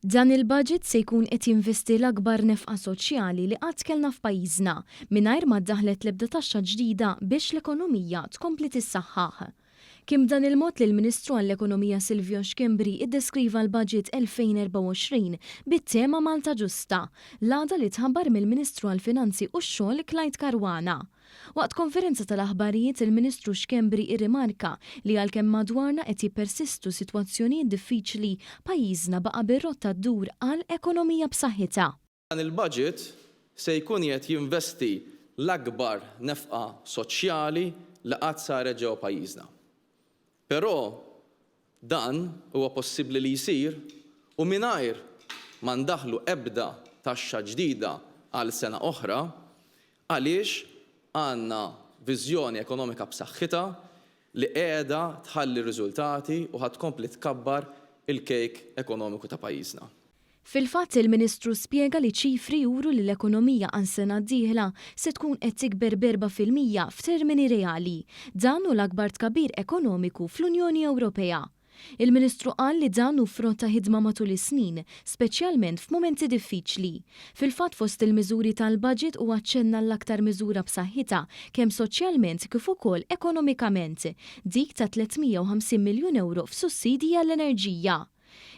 Dan il-budget se jkun qed jinvesti l-akbar nefqa soċjali li qatt kellna f'pajjiżna, mingħajr ma ddaħħlet l-ebda taxxa ġdida biex l-ekonomija tkompli tissaħħaħ. Kien b'dan il-mod li l-Ministru għall-Ekonomija Silvio Schembri iddeskriva l-Budget 2024 bit-tema Malta Ġusta, l-għada li tħabbar mill-Ministru għall-Finanzi u x-Xogħol Clyde Caruana. Waqt konferenza tal-aħbarijiet il-Ministru Schembri irrimarka li għalkemm madwarna qed jippersistu sitwazzjonijiet diffiċli, pajjiżna baqa' bir-rotta ddur għal ekonomija b'saħħitha. Dan il-budget se jkun qiegħed jinvesti l-akbar nefqa soċjali li qatt saret ġewwa pajjiżna. Però dan huwa possibbli li jsir u mingħajr ma ndaħħlu ebda taxxa ġdida għal sena oħra għaliex għandna viżjoni ekonomika b'saħħitha li qiegħda tħalli r-riżultati u ħa tkompli tkabbar il-kejk ekonomiku ta' pajjiżna. Fil-fatt, il-Ministru spjega li ċifri juru li l-ekonomija għas-sena d-dieħla se tkun qed tikber b'4% f'termini reali. Dan hu l-akbar tkabbir ekonomiku fl-Unjoni Ewropea. Il-Ministru qal li dan hu frott ta' ħidma matul is-snin, speċjalment f'mumenti diffiċli. Fil-fatt fost il-miżuri tal-budget hu aċċenna l-aktar miżura b'saħħitha kemm soċjalment kif ukoll ekonomikament, dik ta' 350 miljun ewro f'sussidji għall-enerġija.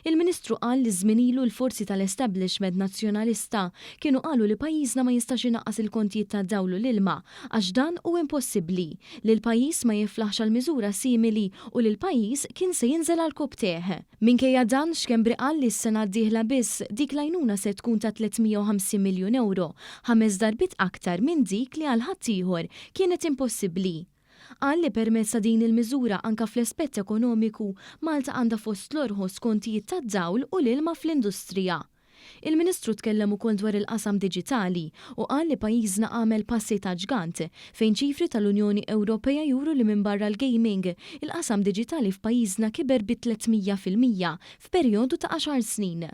Il-Ministru qal li żmien ilu l-forzi tal-establishment Nazzjonalista kienu qalu li pajjiżna ma jistax inaqqas il-kontijiet tad-dawl u l-ilma għax dan hu impossibbli, li l-pajjiż ma jiflaħx għal miżura simili u li l-pajjiż kien se jinżel għal kopptejh. Minkejja dan, Schembri qal li s-sena d-dieħla biss dik l-għajnuna se tkun ta' 350 miljun ewro, ħames darbiet aktar minn dik li għal ħaddieħor kienet impossibbli. Qal li permezz ta' din il-miżura anka fl-aspett ekonomiku Malta għandha fost l-orħos kontijiet tad-dawl u l-ilma fl-industrija. Il-Ministru tkellem ukoll dwar il-qasam diġitali u qal li pajjiżna għamel passi ta' ġgant fejn ċifri tal-Unjoni Ewropea juru li minbarra l-gaming, il-qasam diġitali f'pajjiżna kiber bi 300% f'perjodu ta' għaxar snin.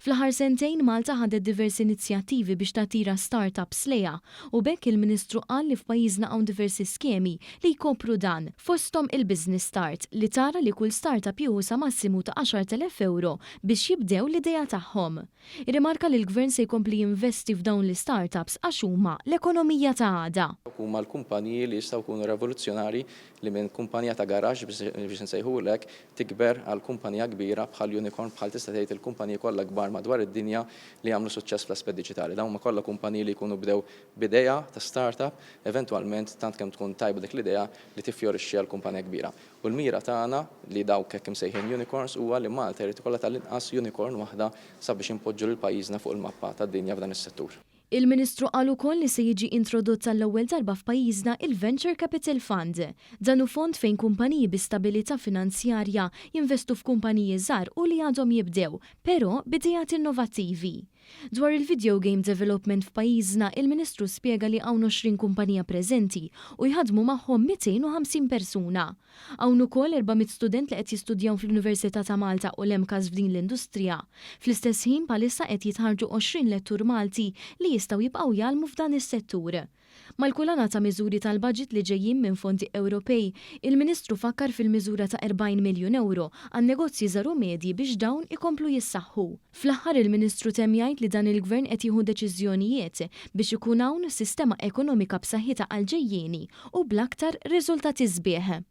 Fl-aħħar sentejn Malta ħadet diversi inizjattivi biex tattira startups lejha u b'hekk il-Ministru qal li f'pajjiżna hawn diversi skemi li jkopru dan, fosthom il-Business Start li tara li kull startup jieħu sa massimu ta' 10,000 ewro biex jibdew l-idea tagħhom. Irrimarka li l-Gvern se jkompli jinvesti f'dawn l-istartups għax huma l-ekonomija ta' għada. Huma l-kumpaniji li jistgħu jkunu revoluzzjonarji li minn kumpanija ta' garaxx biex insejħulek tikber għal kumpanija kbira bħal unicorn bħal tista' tgħid il-kumpaniji kollha kbar madwar id-dinja li jagħmlu suċċess fl-aspett diġitali. Dawn huma kollha kumpaniji li jkunu bdew b'idea ta' startup, eventwalment tant kemm tkun tajba dik l-idea li tiffjorixxi għal kumpanija kbira. U l-mira tagħna li dawk hekk imsejħin unicorns huwa li Malta jrid ikollha tal-inqas unicorn waħda sabiex inpoġġu lil pajjiżna fuq il-mappa tad-dinja f'dan is-settur. Il-Ministru qal ukoll li se jiġi introdott għall-ewwel darba f'pajjiżna il-Venture Capital Fund. Dan hu fond fejn kumpaniji bi stabilità finanzjarja jinvestu f'kumpaniji żgħar u li għadhom jibdew, però b'ideat innovattivi. Dwar il-video game development f'pajjiżna, il-Ministru spjega li hawn 20 kumpanija preżenti u jħaddmu magħhom 250 persuna. Hawn ukoll 400 student li qed jistudjaw fl-Università ta' Malta u l-MCAST f'din l-industrija. Fl-istess ħin bħalissa qed jitħarrġu 20 lettur Malti li jistgħu jibqgħu jgħallmu f'dan is-settur. Mal-kulana ta' miżuri tal-budget li ġejjin minn fondi Ewropej, il-Ministru fakkar fil-miżura ta' 40 miljun ewro għan-negozji żgħar u medji biex dawn ikomplu jissaħħu. Fl-aħħar il-Ministru temm jgħid li dan il-Gvern qed jieħu deċiżjonijiet biex ikun hawn sistema ekonomika b'saħħitha għall-ġejjieni u bl-aktar riżultati sbieħ.